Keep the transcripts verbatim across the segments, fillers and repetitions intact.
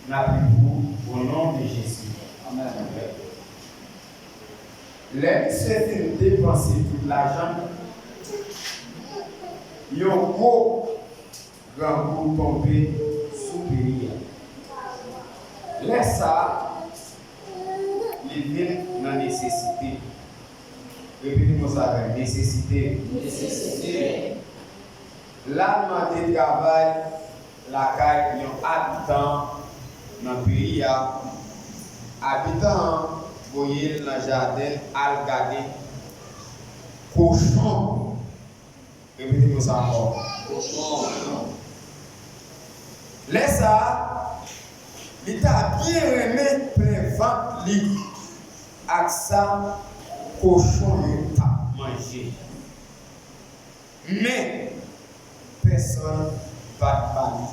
N ap li pou ou, au nom de Jésus. Amèn. Lè misye fin depanse tout lajan l, yon gwo grangou tonbe sou peyi a. Lè sa a, li vin nan nesesite. Repete mo sa avè m, nesesite. Nesesite. L al mande travay lakay yon abitan nan peyi a. Abitan an voye l nan jaden al gade kochon. Repete mo sa ankò. Kochon. Lè sa a, li ta byen renmen plen vant li ak sa kochon yo t ap manje. Men, pèsonn pa t ba li.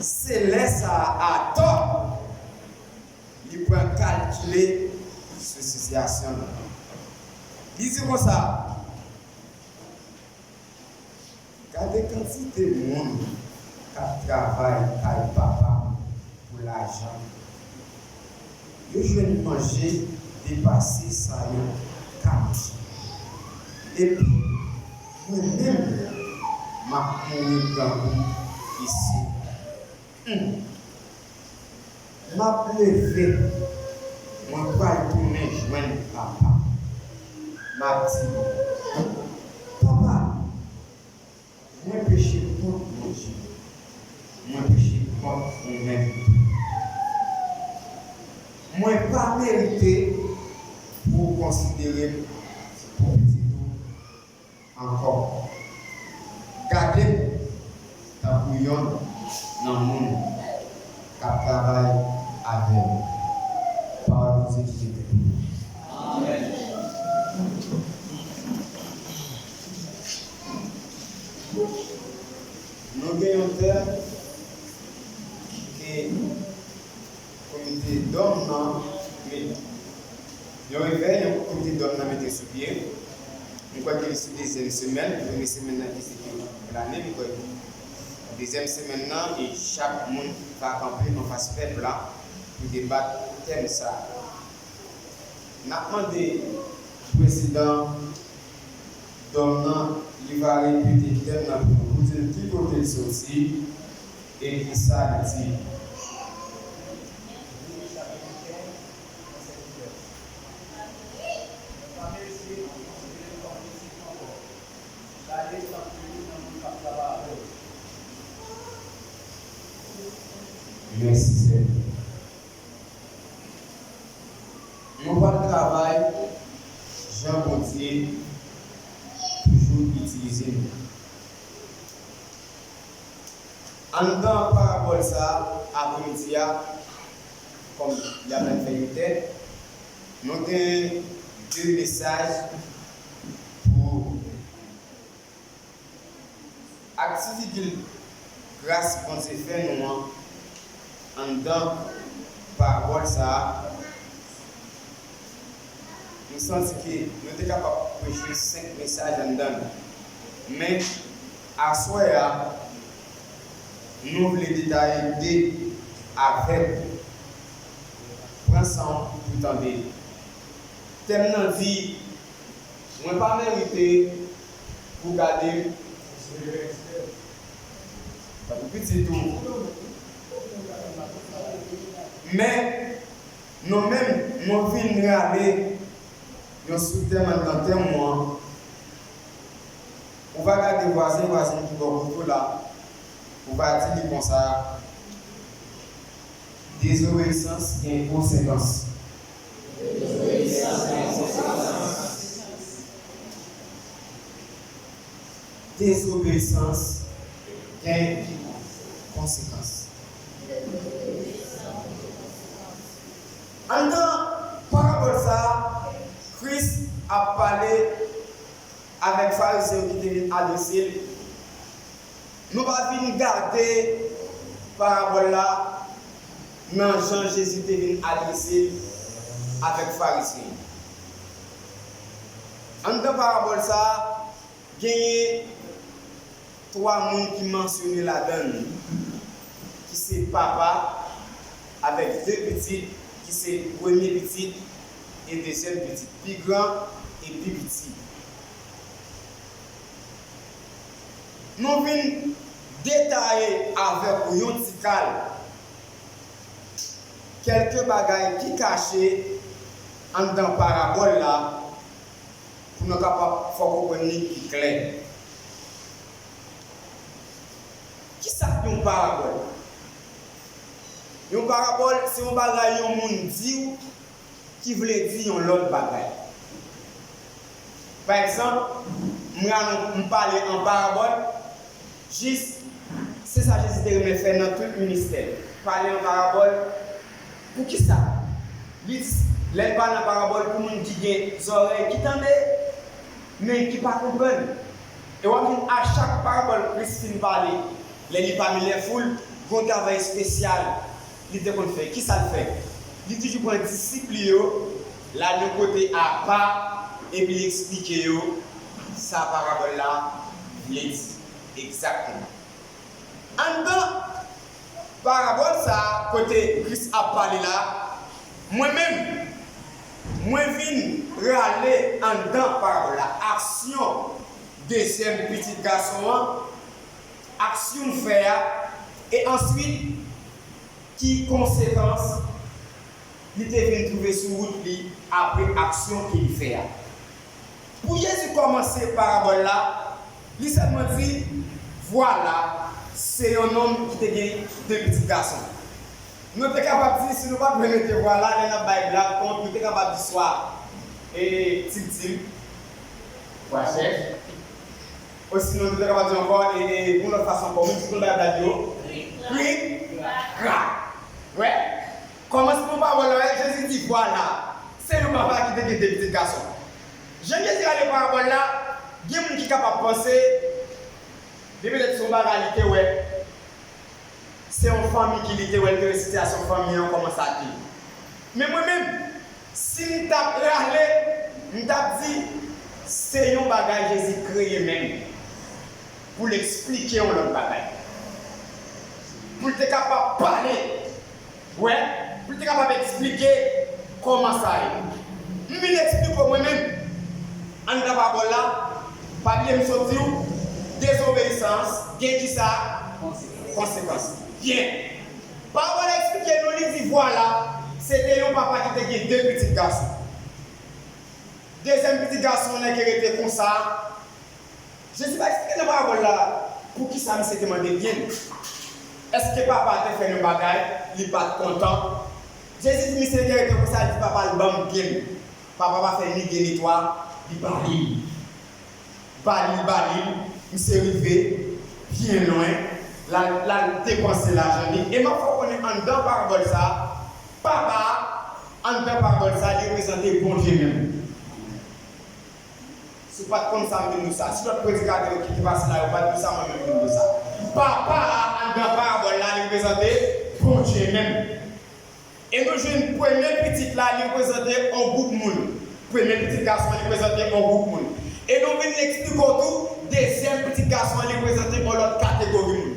Se lè sa a atò, li pran kalkile sou sitiyasyon l. Li di konsa, gade kantite moun k ap travay kay papa m pou lajan. Yo jwenn manje depase sa yo ka manje. Epi, mwen menm, m ap mouri grangou isi. Humm! M ap leve, mwen pral tounen jwenn papa m. M ap di, papa, mwen peche kont Bondye. Mwen peche kont ou menm. Mwen pa merite pou w konsidere m pou pitit ou ankò. Gade m tankou yonn nan moun k ap travay avè m. Pawòl Bondye ki rete pou nou. Amèn. Nou gen yon tèm ke komite dòm nan met, yon revèy yon komite dòm nan mete sou pye. M kwè ke li sou dezyèm semèn, premye semèn nan ki se ke lane, m kwè dezyèm semèn nan, e chak moun va kanpe anfas pèp la pou debat tèm sa a. N ap mande prezidan dòm nan, li va repete tèm nan pou nou, pou di n ki kote l soti e kisa l di. Mèsi, Senyè. Nou pral travay jan Bondye toujou itilize nou. Anndan parabòl sa a, apremidi a, kòm y ap fè etè, nou gen de mesaj pou ak ti vigil gras Bondye fè nou an, anndan parabòl sa a, m santi ke nou te kapab preche senk mesaj anndan l. Men, aswè a, nou vle detaye de avèk ou. Pran san w pou tande. Tèm nan di, mwen pa merite pou w gade m tankou pitit ou. Men, nou menm, nou vin rale yon soutèm anndan tèm ou an. Ou va gade vwazen, vwazen ki bò kote w la, ou va di li konsa, dezobeyisans gen konsekans. Dezobeyisans gen konsekans. Anndan parabòl sa a, Kris ap pale avèk Farizyen yo ki te vin adrese l. Nou va vin gade parabòl la nan jan Jezi te vin adrese l avèk Farizyen yo. Anndan parabòl sa a, genyen twa moun ki mansyone ladan l. ki se papa avèk de pitit, ki se premye pitit e dezyèm pitit, pi gran e pi piti. Nou vin detaye avèk ou yon ti kal kèlke bagay ki kache anndan parabòl la pou nou kapab fè w konprann li pi klè. Kisa k yon parabòl? Yon parabòl se yon bagay yon moun di w ki vle di yon lòt bagay. Pa egzanp, m pale an parabòl, jis se sa Jezi te renmen fè nan tout ministè l, pale an parabòl. Poukisa? Li di, lè l pale an parabòl pou moun ki gen zòrèy ki tande, men ki pa konprann. E w ap jwenn a chak parabòl Kris fin pale, lè li pami lèfoul, gen yon travay espesyal li te konn fè. Kisa l fè? Li toujou pran disip li yo, l al yon kote apa, epi li eksplike yo sa parabòl la vle di egzakteman. Anndan parabòl sa a kote Kris ap pale la, mwen menm, mwen vin rale anndan parabòl la, aksyon dezyèm pitit gason an, aksyon l fè a, e answit, ki konsekans li te vin twouve sou wout li apre aksyon ke li fè a. Pou Jezi kòmanse parabòl la, li sèlman di, vwala, se yon nonm ki te gen de pitit gason. Nou te kapab di, si nou pa t vle mete vwala, lè n ap bay blag kont, nou te kapab di swa, e, tim tim, vwa chèf, osinon nou te kapab di ankò, e, e, yon lòt fason ankò, moun ki konn bay blag yo, krik, krak. Wè, kòmansman parabòl la, wè, Jezi di, vwala, se yon papa ki te gen de pitit gason. Jan Jezi rale parabòl la, gen moun ki kapab panse, li petèt se yon bagay li te wè, se yon fanmi ki li te wè, li te wè sitiyasyon fanmi an kòman sa te ye. Men mwen menm, si m t ap rale, m t ap di, se yon bagay Jezi kreye menm pou l eksplike yon lòt bagay. Pou l te kapab pale, wè, pou l te kapab eksplike kòman sa ye. M vin eksplike w mwen menm. Anndan parabòl la, pa bliye m sot di w, dezobeyisans gen kisa? Konsekans. Byen. Parabòl la eksplike nou, li di, vwala, se te yon papa ki te gen de pitit gason. Dezyèm pitit gason an nèk rete konsa. Jezi pa eksplike nan parabòl la poukisa misye te mande byen l. Èske papa a te fè l yon bagay, li pa t kontan? Jezi di misye te rete konsa, li di papa l ban m byen l. Papa pa fè ni de ni twa, li ba li l. Ba li l, ba li l, misye rive byen lwen, l al, l al depanse lajan li. E m ap fè w konnen anndan parabòl sa a, papa a, anndan parabòl sa a, li reprezante Bondye menm. Si w pa t konn sa, m vin di w sa. Si lòt predikatè yo ki te pase la, yo pa t di w sa, mwen menm m vin di w sa. Papa a, anndan parabòl la, li reprezante Bondye menm. E nou jwenn premye pitit la, li reprezante yon gwoup moun. Premye pitit gason an, li reprezante yon gwoup moun. E nou vin eksplike w tou, dezyèm pitit gason an, li reprezante yon lòt kategori moun.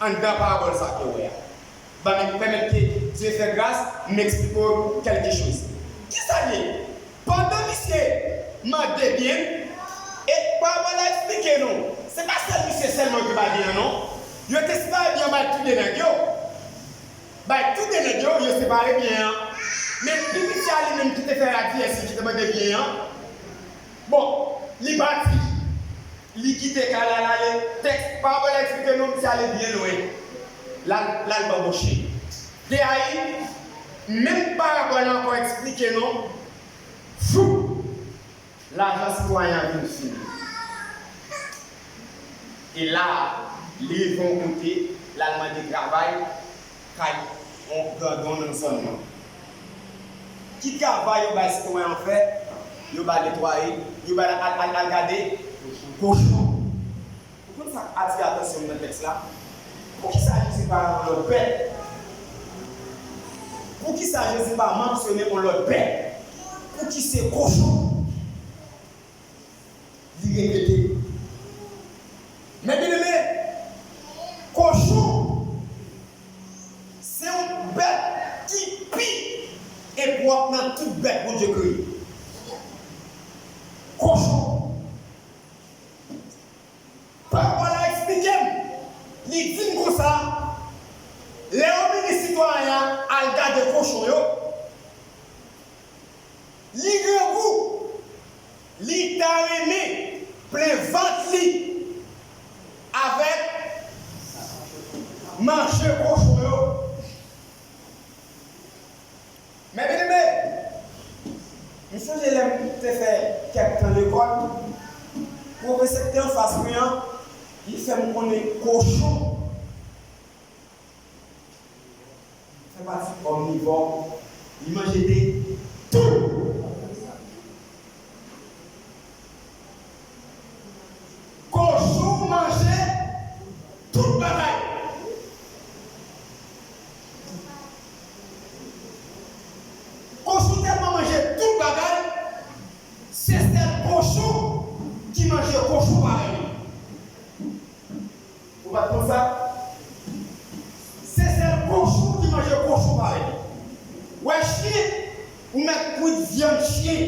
Anndan parabòl sa ke w wè a. Ban m pèmèt ke Dye fè gras, m eksplike w kèlke choz. Kisa l ye? Pandan misye mande byen, e parabòl la eksplike nou, se pa sèl misye sèlman yo te bay byen an non. Yo te separe byen an bay tou de nèg yo. Bay tou de nèg yo, yo separe byen an. Men pi piti a li menm ki te fè radiyès li, ki te mande byen an. Bon, li pati. Li kite kay la, l ale. Tèks parabòl la eksplike nou, misye ale byen lwen. L al, l al banboche. De ayi, menm parabòl la ankò eksplike nou, fou, lajan sitwayen an vin fini. E la, li rive yon kote, l al mande travay, kay yon grandon nan zòn nan. Ki travay yo bay sitwayen an fè? Yo ba l netwaye, yo ba l al, al, al gade kochon. Ou konn sa k atire atansyon m nan tèks la? Poukisa Jezi pa yon lòt bèt? Poukisa Jezi pa mansyone yon lòt bèt? Pouki se kochon? Li repete. Men byeneme, kochon, w ap nan tout bèt Bondye kreye. Kochon. Pawòl la eksplike m. Li di m konsa, lè yon minis sitwayen an al gade kochon yo, li grangou, li ta renmen plen vant li avèk manje kochon yo. Men byeneme, m sonje lè m te fè kèk tan lekòl, pwofesè k te anfas mwen an, li fè m konnen kochon fè pati òmnivò, li manje de tout. Kochon manje tout bagay. Kochon tèlman manje tout bagay, se sèl kochon ki manje kochon parèy li. Ou pa t konn sa? Se sèl kochon ki manje kochon parèy li. Wè chen, ou mèt kwit vyann chen,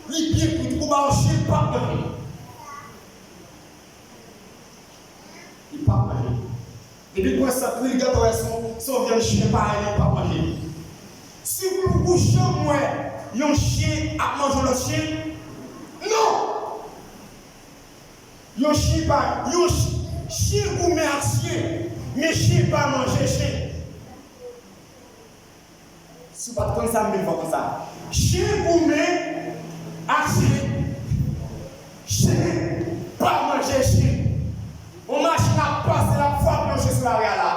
li byen kwit, ou ba yon chen, li p ap manje. Li p ap manje. Depi l pran sant li, li gentan wè se yon, se yon vyann chen parèy li, li p ap manje. Sipoze ou janm wè yon chen ap manje yon lòt chen? Non! Yon chen pa, yon ch-, chen goumen ak chen, men chen pa manje chen. Si w pa t konn sa, m vin fè w konn sa. Chen goumen ak chen, chen pa manje chen. Yon machin ap pase, l ap frape yon chen sou lari a la.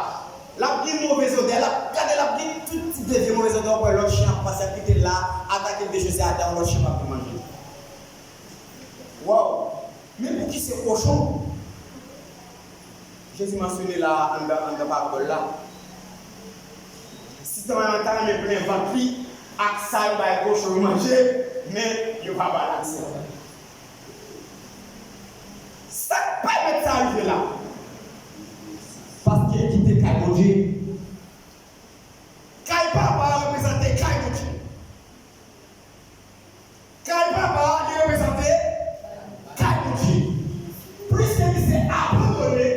L ap gen move zodè, l ap gade, l ap gen tout tip de vye move zodè, w ap wè lòt chen ap pase, ap kite l la, atake l, dechouse atè, yon lòt chen p ap vin manje l. Waw! Men pouki se kochon? Jezi mansyone la anndan, anndan parabòl la. Sitwayen an ta renmen plen vant li ak sa yo bay kochon yo manje, men yo pa ba l aksè. Sa k pèmèt sa rive la? Paske l kite kay Bondye. Kay papa a reprezante kay Bondye. Kay papa a, li reprezante kay Bondye. Pliske misye abandone,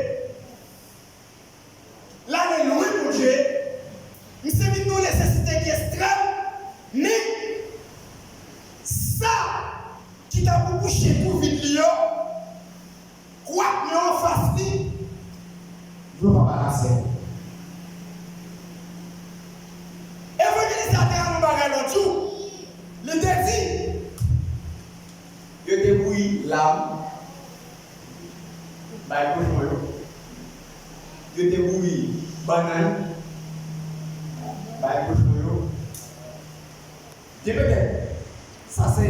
l ale lwen Bondye, misye vin nan yon nesesite ki ekstrèm, men sa ki ta pou bouche twou vid li yo, kwak nan anfas li, yo pa ba l aksè. Evanjelis la te al yon bagay lòt jou. Li te di, yo te bouyi lam bay kochon yo. Yo te bouyi bannann bay kochon yo. Gen petèt, sa se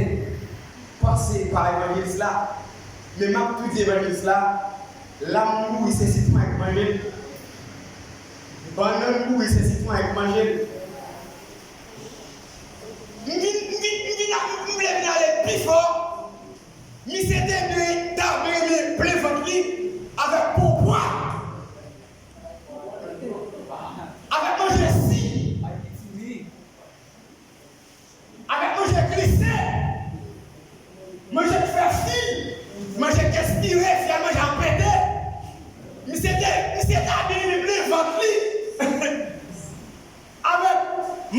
panse pa evanjelis la, men m ap tou di evanjelis la, lam bouyi se sitwayen k manje l. Bannann bouyi se sitwayen k manje l. M vin, m vin, m vin, m vle vin ale pi fò. Misye te byen, ta byen renmen plen vant li avèk pon pwa, avèk manje si, avèk manje glise, manje k fè fil, manje k espire, fyèl manje ap pete. Misye te, misye ta byen renmen plen vant li avèk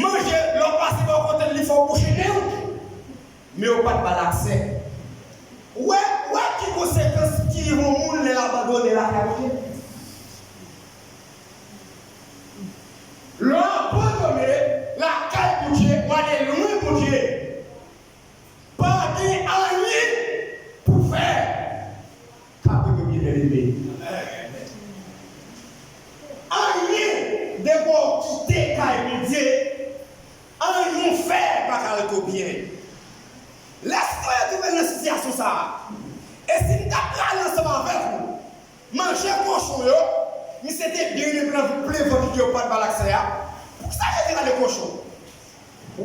manje, lè w pase bò kote l, li fè w bouche nen w. Men yo pa t ba l aksè. Wè, wè ki konsekans ki rive yon moun lè l abandone lakay Bondye. Lè w abandone lakay Bondye, w ale lwen Bondye, pa gen anyen pou w fè k ap rive, byeneme. Anyen, depi w kite kay Bondye, anyen w fè pa ka rete w byen. Lè sitwayen twouve l nan sitiyasyon sa a, e si m t ap prale ansanm avèk ou, manje kochon yo, misye te byen renmen plen vant li, yo pa t ba l aksè a. Poukisa Jezi rele kochon?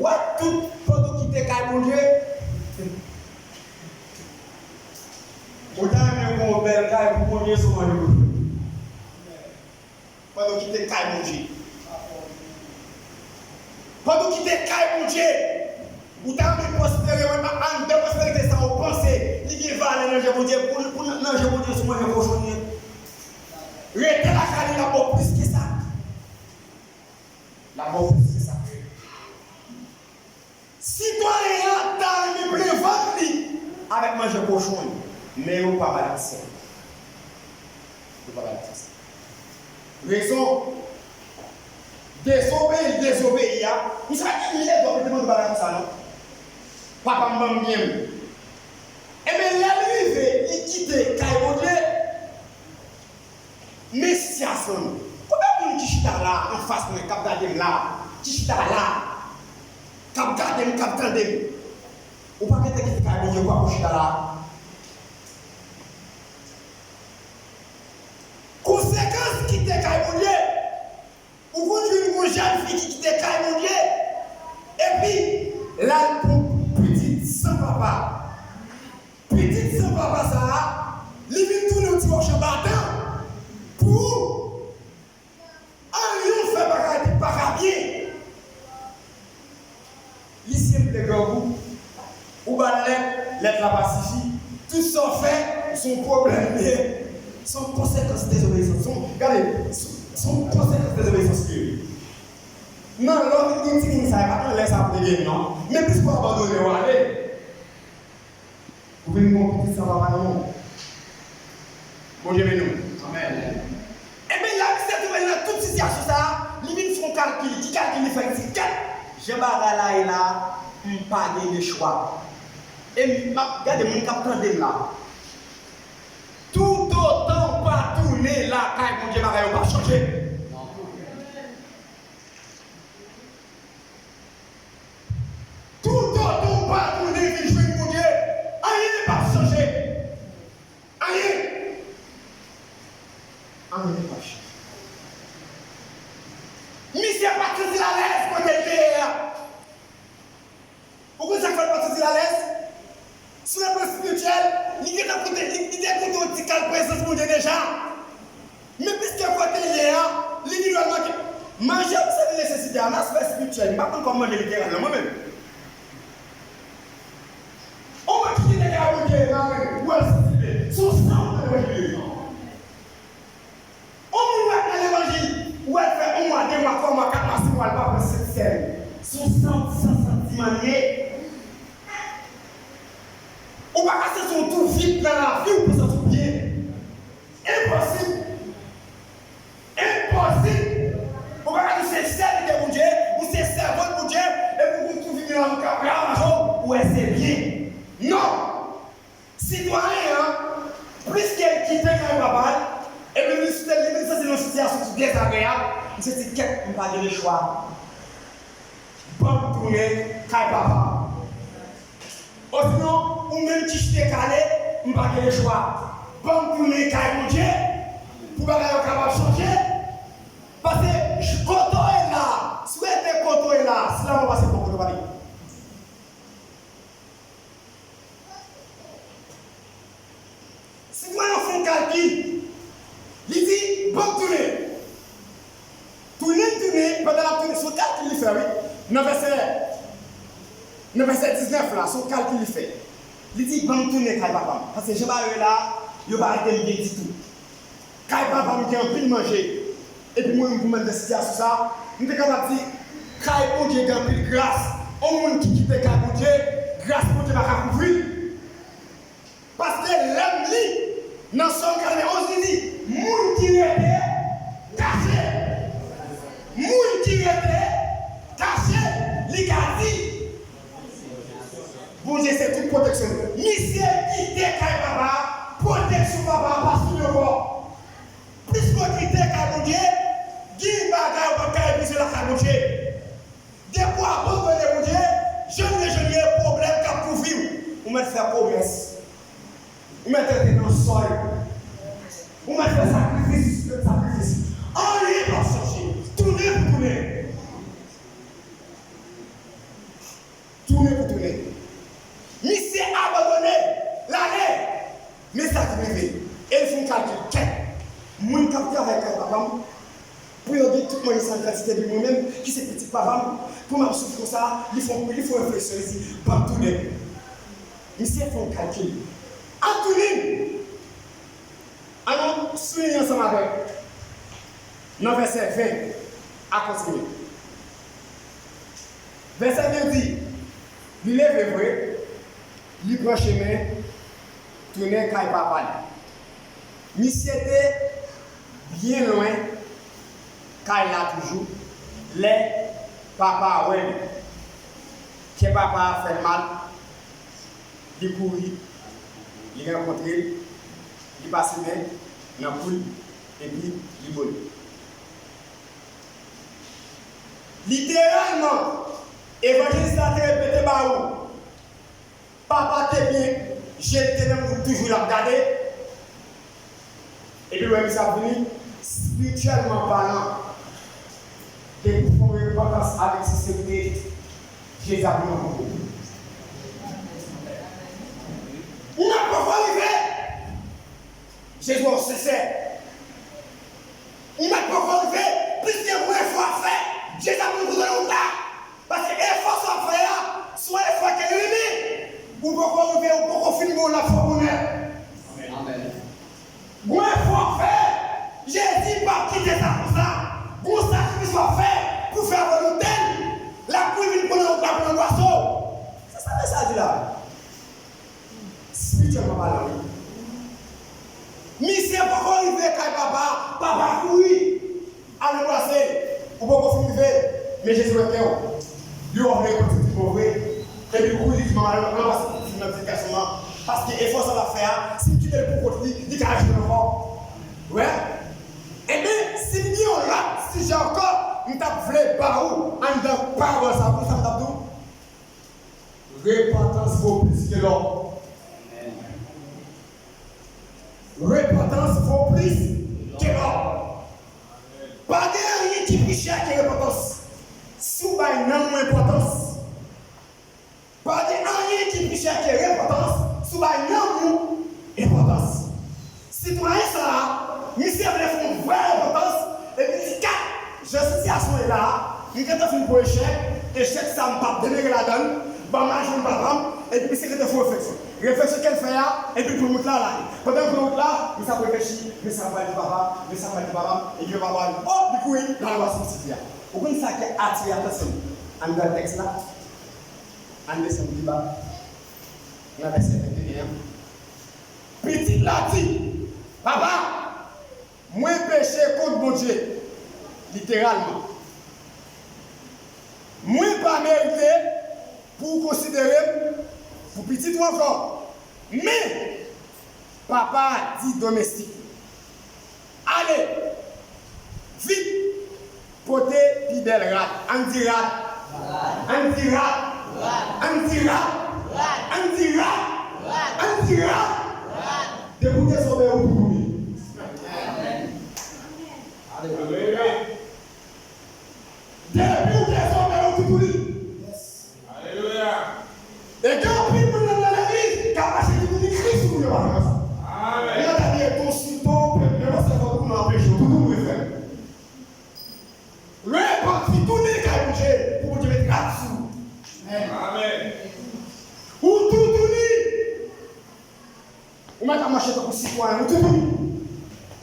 Wè tout, pandan w kite kay Bondye, ou ta renmen gen yon bèl kay pou Bondye, se w manje kochon. Pandan w kite kay Bondye. Pandan w kite kay Bondye, Ou ta renmen pwospere, men anndan pwosperite sa ou panse li gen valè nan je Bondye, pou, pou nan, nan je Bondye sou manje kochon li ye. Rete lakay li, l ap ba w plis ke sa. L ap ba w plis ke sa. Sitwayen an ta renmen plen vant li avèk manje kochon li, men yo pa balanse. Yo pa balanse. Rezon, dezobeyi, dezobeyi a, ou sa gen milye dwa pou te mande bagay konsa non. Papa m ban m byen m. Ebyen, lè l rive, li kite kay Bondye. Men sitiyasyon nou. Konbyen moun ki chita la, anfas mwen, k ap gade m la, ki chita la, k ap gade m, k ap tande m? Ou pa gentan kite kay Bondye, ou pa pou chita la. Konsekans kite kay Bondye. Ou konn jwenn yon jèn fi ki kite kay Bondye, epi l al pran pitit san papa. Pitit san papa sa a, li vin tounen yon ti wòch anba tan pou ou. Anyen w fè pa ka, pa ka byen. Li senp lè grangou. Ou ba l lèt, lèt la pa sifi. Tout sa w fè, se yon pwoblèm li ye. Se yon konsekans dezobeyisans. Se yon, gade, se, se yon konsekans dezobeyisans li ye. Nan lè w vin gen timoun sa, e pa nan lè sa pou te gen non. Men plis pou abandone w ale. Ou vin gen yon pitit san papa nan men w. Bondye beni w. Amèn. Ebyen, lè misye twouve l nan tout sitiyasyon sa a, li vin fè yon kalkil. Ki kalkil li fè? Li di, "Kèt, jan bagay la ye la, m pa gen lechwa." E m ap gade moun k ap tande m la. Toutotan w pa tounen lakay Bondye, bagay yo p ap chanje. Toutotan w pa tounen vin jwenn Bondye, anyen p ap chanje. Anyen. Anyen p ap chanje. Misye pa t santi l alèz kote l te ye a. Ou konn sa k fè l pa t santi l alèz? Sou le plan espirityèl, li gentan koute, li, li te koute yon ti kal prezans Bondye deja. Men piske kote l ye a, li vin wè l manke. Manje misye vin nesesite a, nan aspè espirityèl, m pa konn kòm manje literal nan mwen menm. On moun ki kite kay Bondye, nan mwen, ou wè l santi l, se yon san ou nan levanjil. On moun wè nan levanjil, ou wè l fè yon mwa, de mwa, twa mwa, kat mwa, sis mwa, l pa pran senk sèl. Se yon san, san santiman li ye. Ou pa ka santi w tou vit nan lavi w pou santi w byen. Enposib. Enposib. Ou pa ka di w se sèvitè Bondye, ou se sèvant Bondye, epi w tou vin la ou ka ravaje w, ou wè se byen. Non. Sitwayen an, pliske l kite kay papa l, epi li, li vin santi nan sitiyasyon ki dezagreab, li santi kèt, m pa gen lechwa. Ban m tounen kay papa m. Osinon, ou menm ki chita kale, m pa gen lechwa. Ban m tounen kay Bondye, pou bagay yo kapab chanje. Paske, kote w ye la, si w rete kote w ye la, si lanmò pase bon kote w prale. Sitwayen an fè yon kalkil. Li di, ban m tounen. Tounen l tounen, pandan l ap tounen, se yon kalkil li fè, wi. Nan vèsè, nan vèsè diznèf la, se yon kalkil li fè. Li di, ban m tounen kay papa m. Paske jan bagay yo ye la, yo pa rete m byen ditou. Kay papa m gen anpil manje. Epi mwen menm pou m nan sitiyasyon sa, m te kapab di, kay Bondye gen anpil gras. On moun ki kite kay Bondye, gras Bondye pa ka kouvri l. Paske lè m li nan Sòm katreven onz, li di, moun ki rete kache. Moun ki rete kache, li ka di, Bondye se tout pwoteksyon. Misye kite kay papa, pwoteksyon papa pa sou li ankò. Plis mwen kite kay Bondye, gen bagay ou p ap ka epuize lakay Bondye. Depi w abandone Bondye, jan m ye, jan m ye, pwoblèm k ap kouvri w. Ou mèt fè komès. Ou mèt rete nan sòy. Ou mèt fè sakrifis, sakrifis. Anyen p ap chanje. Tounen pou tounen. Tounen pou tounen. Misye abandone, l ale. Men sa ki rive. E l fè yon kalkil, kèt. Moun k ap travay kay papa m, pou yo gen Tout manje sa an kantite, epi mwen menm, ki se pitit papa m, pou m ap soufri konsa, li fè yon, li fè yon refleksyon, li di, "P ap tounen." Misye fè yon kalkil. Antonin! Ann nou souliye ansanm avè m nan vèsè ven a kontinye. Vèsè ven di, li leve vre, li pran chemen tounen kay papa l. Misye te byen lwen kay la toujou, lè papa a wè li. Kè papa a fè l mal, li kouri, li rankontre l, li pase men nan kou l, epi li bone. Literalman, evanjelis la te repete ba ou, papa te byen jete nan moun toujou l ap gade. Epi lè misye ap vini, espirityèlman palan, depi w fè yon repantans avèk senserite, Jezi ap pran kont ou. Ou mèt poko rive. Jezi wè w sensè. Ou mèt poko rive. Plis gen gwo efò ap fè, Jezi ap pran kont ou nan wout la. Paske efò sa w ap fè a, se yon efò ke li renmen. Ou poko rive, ou poko fin bon, l ap fè w bonè. Amèn. Gon efò w ap fè, Jezi p ap kite sa konsa. Gon sakrifis w ap fè pou fè volonte l. L ap kouri vin pran nan wout la pou l anbrase w. Se sa mesaj la. Espirityèlman palan, wi. Misye poko rive kay papa, papa kouri al anbrase l. Ou poko fin rive, men Jezi wè kè w. Li wè w vle repanti tout bon vre. Epi l kouri, li di, "Manman, anbrase pitit fi m nan, pitit gason m nan. Paske efò sa l ap fè a, si m kite l pou kont li, li ka jwenn ankò." Wè? Ebyen, si m gen yon lòt sijè ankò, m t ap vle ba ou anndan pawòl sa, konn sa m t ap di w? Repantans vo plis ke lò. Repantans vo plis ke lò. Pa gen anyen ki pi chè ke repantans. Si w bay nanm ou enpòtans, pa gen anyen ki pi chè ke repantans, si w bay nanm ou enpòtans. Sitwayen sa a, misye vle fè yon vrè repantans, epi li di, "Kat, jan sitiyasyon ye la a, m gentan fin pran echèk, echèk sa a m p ap demere ladan l, ban m al jwenn papa m," epi misye gentan fè yon refleksyon. Refleksyon ke l fè a, epi l pran wout la, l ale. Pandan l pran wout la, misye ap reflechi, "Men sa m pral di papa m, men sa m pral di papa m," epi papa l, o, li kouri, l al anbrase pitit li a. Ou konn sa ki atire atansyon m anndan tèks la? Ann desann pi ba, nan vèsè venteyen an. Pitit la di, "Papa, mwen peche kont Bondye," literalman. "Mwen pa merite pou w konsidere m pou pitit ou ankò." Men, papa a di domestik li, "Ale vit pote pi bèl rad." Ann di rad. Ann di rad. Ann di rad. Ann di rad. Ann di rad. Depi w dezòbeye, ou toutouni. Alelouya. Depi w dezòbeye, ou toutouni. Alelouya. E gen anpil moun nan legliz k ap mache toutouni, Kris toutouni yo pa fè konsa. Amèn. Yo ta byen konsilte w, men pastè fò toutouni anpeche w, toutouni w fè. Repanti, tounen kay Bondye pou Bondye met rad sou ou. Amèn. Ou toutouni. Ou mèt ap mache tankou sitwayen, ou toutouni.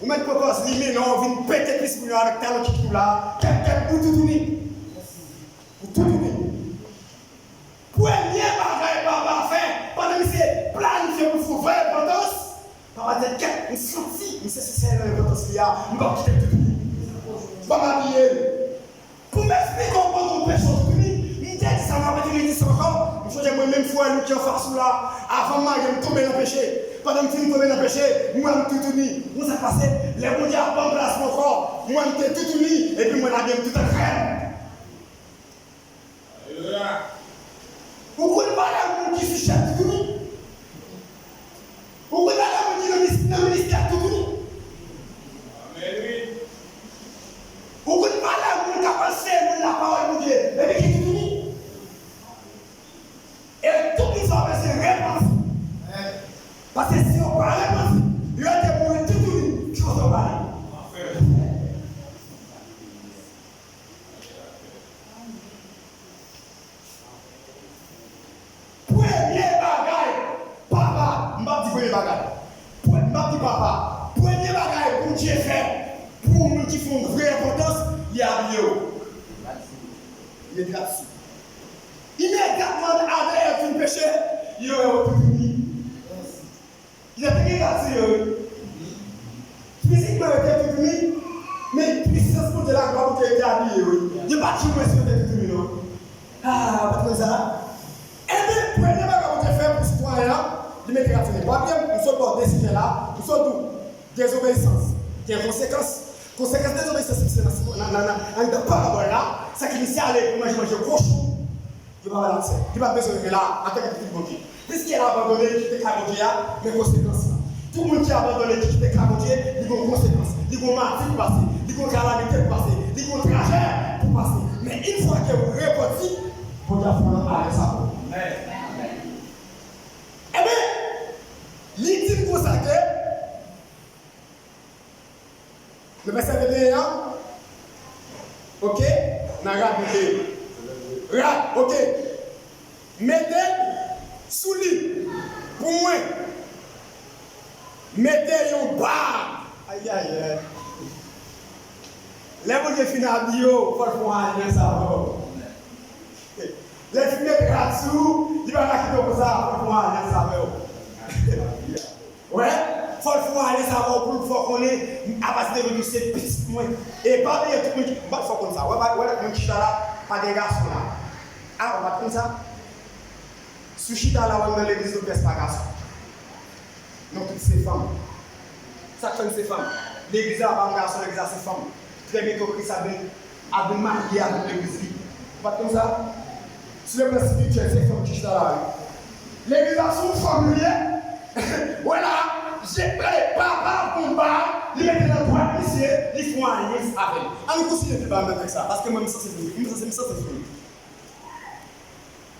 Ou mèt pran pòz limen nan, ou vin pete plis moun yo avèk talon kikit ou la, kèt kèt, ou toutouni. Ou toutouni. Premye bagay papa fè, pandan misye planifye pou l fè yon vrè repantans, papa di, "Kèt, m santi misye sensè nan repantans li a, m p ap kite l toutouni. Papa bliye l." Pou m eksplike w pandan w peche w toutouni, m te di sa, m ap retounen di sa ankò. M sonje mwen menm frè nou ki anfas ou la, avan m marye, m tonbe nan peche. Pandan m fin tonbe nan peche, m wè m toutouni. Ou konn sa k pase? Lè Bondye ap ban m plas mwen ankò, m wè m te toutouni, epi m wè labyen m tout an krèm. Alelouya. Ou konn valè moun ki sou chèz toutouni? Ou konn valè moun ki nan mis-, nan ministè toutouni? Amèn, wi. Ou konn valè moun k ap anseye moun lapawòl Bondye, epi ki toutouni? E tout moun sa yo bezwen repanti. Paske si yo pa repanti, yo te mouri toutouni, ki kote yo prale? Anfè. yon vrè enpòtans, li abiye yo. Li met rad sou. Imedyatman Adan e Èv fin peche, yo wè yo toutouni. Yo te gen rad sou yo, wi. Fizikman, yo te toutouni, men pisans Bondye, laglwa Bondye, yo te abiye, wi. Yo pa t janm wè si yo te toutouni, non. Ah, w pa t konn sa? Ebyen, premye bagay Bondye fè pou sitwayen an, li mete rad sou li. Paske m sot ba w de sijè la, m sot di w, dezobeyisans gen konsekans. Konsekans dezobeyisans misye nan, nan, nan, nan, anndan parabòl la, sa ki misye ale pou manje, manje kochon, li pa ba l aksè. Li pa t bezwen rive la, antanke pitit Bondye. Piske l abandone, li kite kay Bondye a, men konsekans lan. Tout moun ki abandone, ki kite kay Bondye, li gon konsekans. Li gon mati pou pase. Li gon kalamite pou pase. Li gon trajè pou pase. Men yon fwa ke ou repanti, Bondye ap fè w ale sa pou. Ebyen, li di m konsa ke, nan vèsè venteyen an, oke, nan rad venteyen. Rad, oke. Mete sou li pou mwen. Mete yon bag. Ayayay. Lè Bondye fin abiye w, fò l fè yon alyans avè w. Lè l fin met rad sou ou, li pa ka kite w konsa, fò l fè yon alyans avè w. Wè, fò l fè yon alyans avè w pou l fè w konnen, apati de jodi, se pitit mwen. E pa bliye tout moun ki, m pa t fè w konn sa. Wè, wè, wè, moun ki chita la, pa gen gason la. A, ou pa t konn sa? Si w chita la, w al nan legliz, ou pès pa gason. Non, tout se fanm. Sa k fè n se fanm? Legliz la pa yon gason, legliz la se fanm. Trè byento Kris ap vin, ap vin marye avèk legliz li. Ou pa t konn sa? Sou le plan espirityèl, se fanm ki chita la, wi. Legliz la se yon fanm li ye. Wè la, je, papa konba, li mete nan dwat misye, li fè yon alyans avè l. Ann kontinye pi ba nan tèks la, paske mwen, m sanse fini. M sanse, m sanse fini.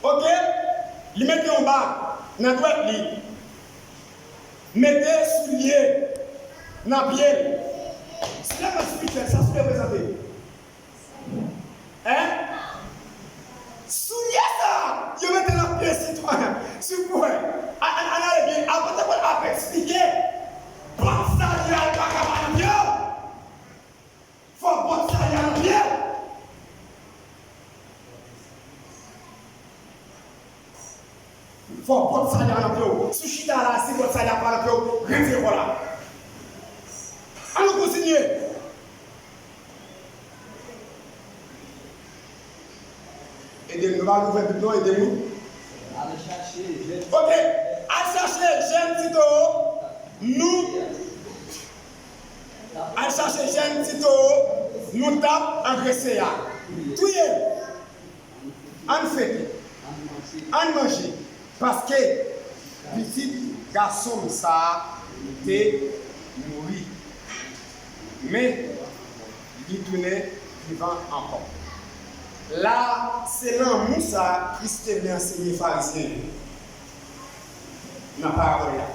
Oke? Li mete yon bag nan dwèt li. Mete soulye nan pye l. Soulye nan espirityèl, sa soulye reprezante? Hein? Soulye sa, yo mete nan pye sitwayen. Sipwen. Ann, ann, ann ale byen. Apot Pòl ap eksplike. Bòt sali a, li pa ka pa nan pye w. Fò bòt sali a nan pye w. Fò bòt sali a nan pye w. Si w chita la, si bòt sali a pa nan pye w, retire kò la. Ann nou kontinye. Ede m, nou pa ouvè Bib non, ede m wi. Al chache jèn. Oke, al chache jèn ti towo, nou, al chache jèn ti towo, nou t ap angrese a. Touye l. Ann fete. Ann manje. Paske pitit gason m sa a te mouri, men li tounen vivan ankò. La, se lanmou sa a Kris te vle ansenye Farizyen yo nan parabòl la.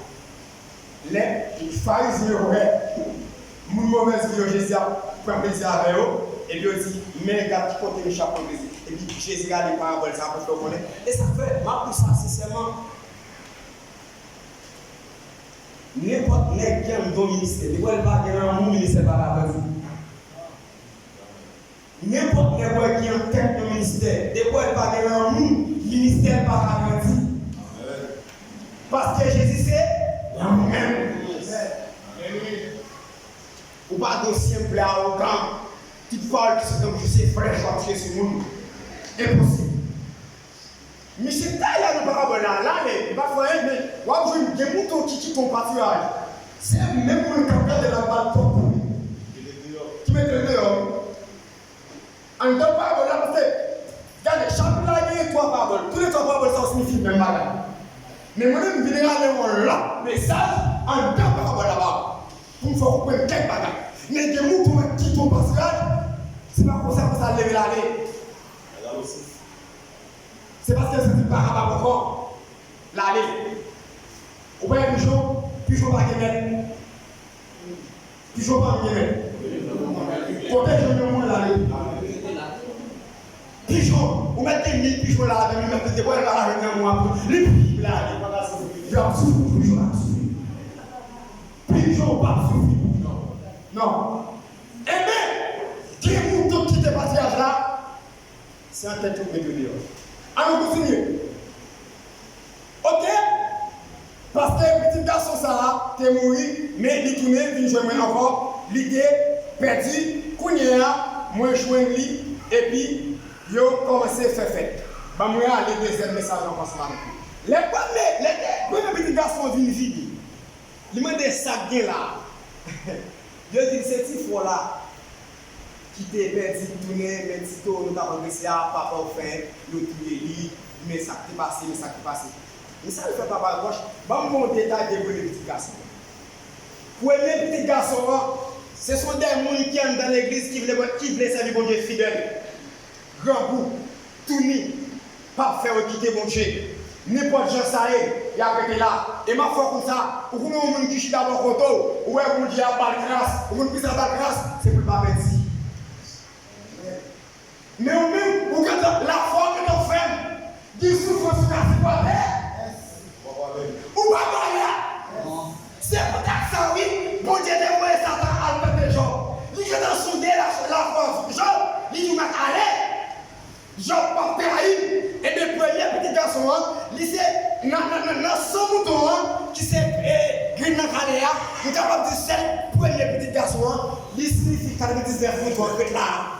Lè Farizyen yo wè moun movèz vi yo Jezi ap pran plezi avè yo, epi yo di, men gad ki kote mesye ap pran plezi. Epi Jezi gade parabòl sa a pou l fè yo konnen. E sa k fè, m ap di w sa sensèman, nenpòt nèg ki anndan yon ministè, depi w wè l pa gen lanmou, ministè pa ka grandi. Nenpòt nèg w wè ki an tèt yon ministè, depi w wè l pa gen lanmou, ministè l pa ka grandi. Paske Jezi se lanmou menm. Ou pa gen yon senp awogan, tout pawòl ki sot nan bouch ou se flèch w ap tire sou moun. Enposib. Misye ta la nan parabòl la, l ale, li pa t fè anyen, men w ap jwenn gen mouton ki kite yon patiraj. Se menm moun k ap gade l ap ba l twòp kouri. Ki mete l deyò. Anndan parabòl la, paske, gade, chapit la genyen twa parabòl. Tou le twa parabòl sa yo siyifi menm bagay. Men mwen menm, m vin rale yon lòt mesaj anndan parabòl la ba w, pou m fè w konprann kèk bagay. Men gen mouton k kite yon patiraj, se pa konsa, konsa l leve l ale. Se paske l santi l pa kapab ankò. L ale. Ou pa wè pijon, pijon pa gen mèt. Pijon pa gen mèt. Kote jwenn yon moun l ale. Pijon, ou mèt gen mil pijon la, men ou mèt te bwè l pa la jwenn yon moun ap li pi l ale. L ap soufri pou pijon la soufri. Pijon p ap soufri pou pijon. Non. Enben, Nan tèt ou mete deyò. Ann nou kontinye. Oke? Paske pitit gason sa a te mouri, men li tounen vin jwenn mwen ankò. Li te pèdi, kounye a, mwen jwenn li, epi yo kòmanse fè fèt. Ban mwen ale dezyèm mesaj la ansanm avèk nou. Lè premye, lè premye pitit gason an vin vini, li mande sa k gen la. Yo di l se ti frè w la ki te pèdi, ki tounen, men ti towo nou t ap angrese a, papa w fè yo touye li, men sa k te pase, men sa k te pase. Men sa l fè papa Gòch, ban m ba w detay de premye pitit gason an. Premye pitit gason an, se s on de moun ki anndan legliz ki vle, ki vle sèvi Bondye fidèl. Grangou, touni, p ap fè yo kite Bondye. Nenpòt jan sa ye, y ap rete la. E m ap fè w konn sa, ou konn yon moun ki chita bò kote w, ou wè Bondye ap ba l gras, ou konn poukisa l ba l gras, se pou l pa pèdi. Men ou menm, ou gentan, lafwa w gentan fèb, gen soufrans ou ka sipòte. Ou pa pale. Se poutèt sa, wi, Bondye te voye Satan al tante Jòb. Li gentan sonde la, lafwa Jòb, li di, "Mèt, ale." Jòb p ap trayi m. Ebyen, premye pitit gason an, li se nan, nan, nan, nan san mouton an, ki se, e, grenn nan kale a, nou kapab di sèl premye pitit gason an, li siyifi katrevendiznèf mouton an k ret la a.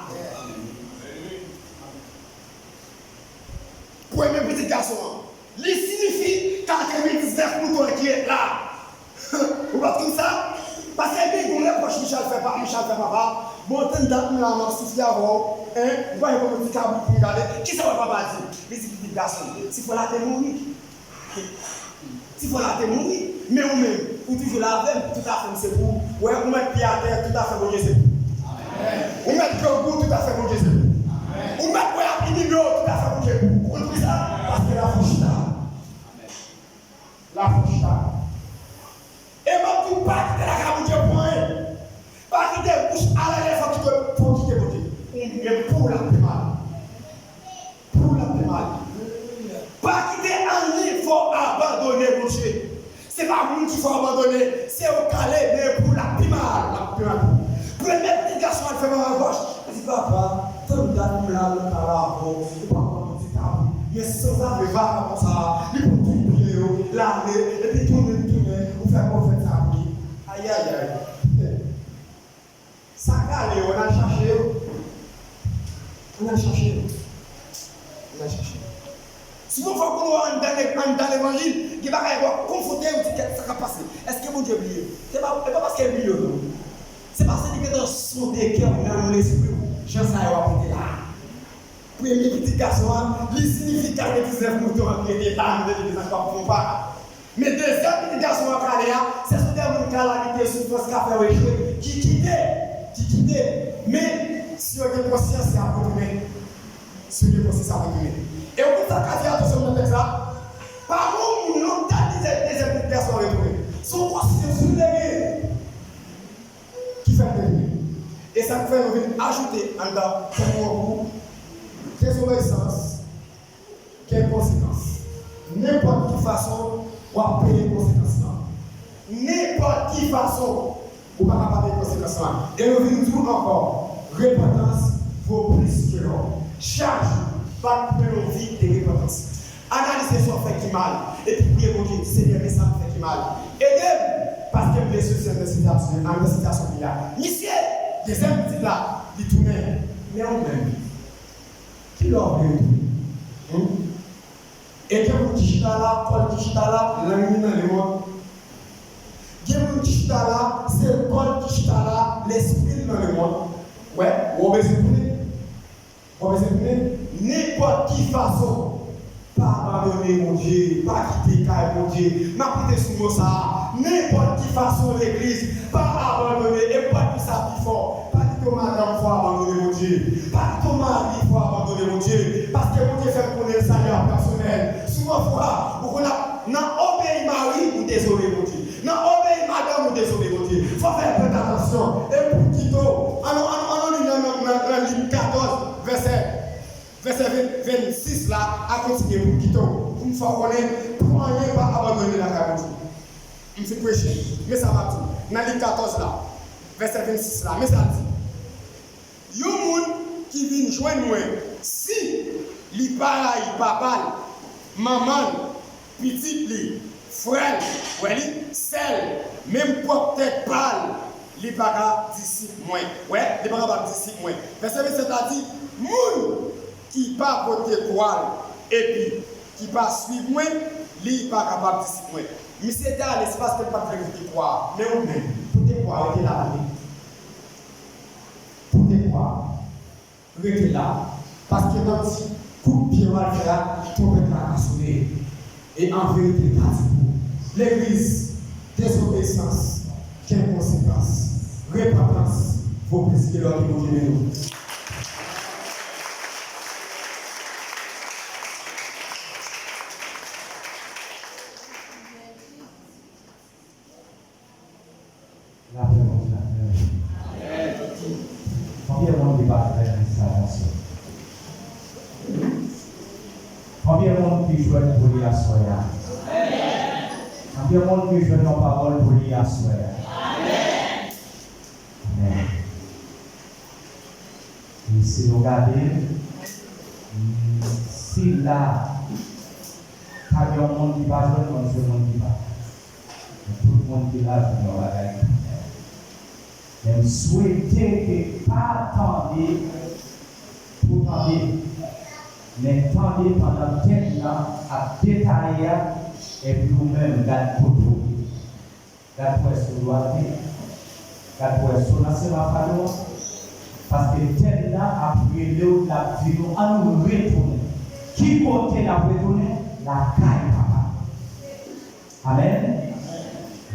Premye pitit gason an. Li siyifi katrevendiznèf mouton ki ret la. Ou pa t konn sa? Paske gen yon repwòch Michal fè pa, Michal fè papa. Bon, tann dat m la, m ap soufle avè w. Hein? Ou pa gen yon ti kabrit pou m gade. Kisa wè papa di? Li di pitit gason, ti frè la te mouri. Ti frè la te mouri, men ou menm, ou toujou la avè m, tout afè m se pou ou. Wè, ou mèt pye atè, tout afè Bondye se pou ou. Ou mèt grangou, tout afè Bondye se pou ou. Ou mèt wè y ap imilye w, tout afè Bondye pou ou. Ou konn poukisa? Paske lafwa chita. Lafwa chita. E m ap di w, pa kite lakay Bondye pou anyen. Pa kite bouch a lè fò kite, fò kite Bondye. Ou menm pou w l ap fè mal. Pou l ap fè mal. Pa kite anyen fè w abandone Bondye. Se pa moun ki fè w abandone, se ou k ale, men pou l ap pi mal, l ap pi mal pou ou. Premye pitit gason an fè papa Gòch, li di, "Papa, tann dat m la nan kay la avè w, ou pa pran yon ti kabrit, men sanzave vagabon sa a, li pran tout byen yo, l ale, epi tounen, tounen, ou fè pwofèt sa a pou li." Ayayay. Sa k ale yo, ann al chache yo. Ann al chache yo. Ann al chache yo. Souvan fòk moun wè anndan le-, anndan levanjil, gen bagay w ap konfwonte, ou di, "Kèt, sa k ap pase? Èske Bondye bliye?" Se pa, e pa paske l bliye w, non. Se paske li gentan sonde kè w nan lespri w. Jan sa yo ap rete la a. Premye pitit gason an, li siyifi katrevendiznèf mouton an ki rete la, nou te di sa k ap fon pa. Men dezyèm pitit gason an k ale a, se sou de moun k al abite soufrans ka fè yo echwe, ki kite, ki kite. Men, si yo gen konsyans, y ap retounen. Si yo gen konsyans, y ap retounen. E ou konn sa k ka di atansyon nan tèks la? Pa gen yon moun lontan dezyèm, dezyèm pitit gason an retounen. Se yon konsyans ou te gen ki fè l retounen. E sa k fè nou vin ajoute anndan tèm nou an pou dezobeyisans gen konsekans. Nenpòt ki fason, w ap peye konsekans lan. Nenpòt ki fason, ou pa ka pa peye konsekans lan. E nou vin di w ankò, repantans vo plis ke lò. Chak jou, pa t pran yon vi de repantans. Analize sa w fè ki mal, epi priye Bondye, Senyè, men sa m fè ki mal. Ede m, paske m vle soti anndan sitiyasyon, anndan sitiyasyon m ye a. Misye, dezyèm pitit la, li tounen. Men ou menm, ki lè w vle retounen? Hum? E gen moun ki chita la, kò l ki chita la, lang li nan lemòn. Gen moun ki chita la, se kò l ki chita la, lespri l nan lemòn. Wè, w bezwen tounen. Bon, mezanmi, nenpòt ki fason, pa abandone Bondye, pa kite kay Bondye. M ap rete sou mo sa a. Nenpòt ki fason, legliz, pa abandone. E m pral di sa pi fò. Pa kite yon madanm fè w abandone Bondye. Pa kite yon mari fè w abandone Bondye. Paske Bondye fè m konnen l salye a pèsonèl. Souvan fwa, ou konn ap nan obeyi mari, ou dezole Bondye. Nan obeyi madanm ou dezole Bondye. Fò fè trè atansyon. E pou kite w, ann, ann, ann, ann li nan, nan, nan, nan Lik katòz, vèsè, vèsè ven, vennsis la, a kontinye pou kite w. Pou m fè w konnen, pou anyen pa abandone lakay Bondye. M fin preche. Men sa m ap di w. Nan Lik katòz la, vèsè vennsis la, men sa l di. Yon moun ki vin jwenn mwen, si Li pa rayi papa l, manman l, pitit li, frè l, frè li, sè l, menm pwòp tèt pa l, li pa ka disip mwen. Wè, li pa kapab disip mwen. Vèsè vennsèt la di, moun ki pa pote kwa l epi ki pa swiv mwen, li pa kapab disip mwen. Misye te ale, se paske l pa t vle pote kwa a. Men ou menm, pote kwa a, rete la, tande. Pote kwa a. Rete la, paske nan ti kout pye w al fè a, twonpèt la ka sone. E an verite, li ka di pou legliz, dezobeyisans gen konsekans. Repantans vo plis ke lò. Ke Bondye beni w. Lapè Bondye avè w. Konbyen moun ki pa jwenn sa aswè? Konbyen moun ki jwenn pou li aswè a? Konbyen moun ki jwenn yon pawòl pou li aswè a? Amèn. E si nou gade, mm, sila, pa gen yon moun ki pa jwenn, mwen se moun ki pa. Men tout moun ki la jwenn yon bagay. Men m swete ke pa tande pou tande, men tande pandan tèm nan ap detaye a, epi ou menm gad kote w ye. Gad pou èske w dwate, gad pou èske w nan seman fado a, paske tèm nan ap rele w, l ap di nou, ann nou retounen. Ki kote n ap retounen? Lakay Papa. Amèn.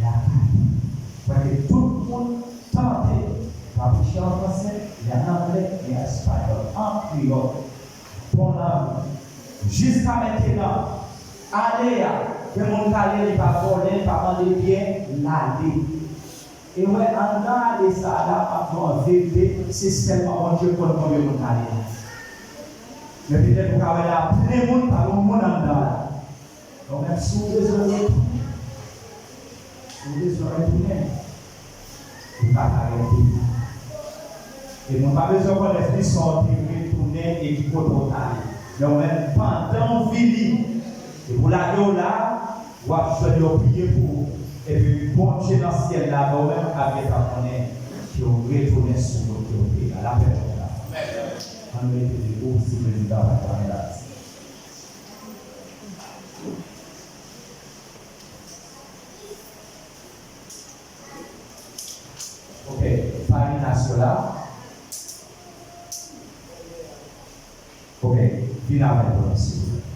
Lakay. Paske tout moun tante, pa preche an fransè, li an anglè, li an espayòl, an kreyòl. Bon, nan, jiska mentenan, ale a, gen moun k ale, li pa vòlè, li pa mande byen, l ale. E wè, anndan ale sa a la, m ap di w an verite, se sèlman Bondye k konn konbyen moun k ale a. Men petèt ou ka wè la, plen moun, pa gen moun anndan la. Donk, menm si w bezwen retounen, si w bezwen retounen, ou ka pa rete. E moun pa bezwen konnen ni sa w te retounen e ki kote w t ale. Men ou menm, pandan w vini, depi w lage w la, w ap jwenn yo priye pou ou. Epi Bondye nan syèl la, men ou menm, ap gentan konnen ke w retounen sou wout ke w te ye a. Lapè Bondye la. Ann rete debou si prezidan pa t ap la. Ok, pa Ignasio la. Ok, vin avè nou, silvouplè.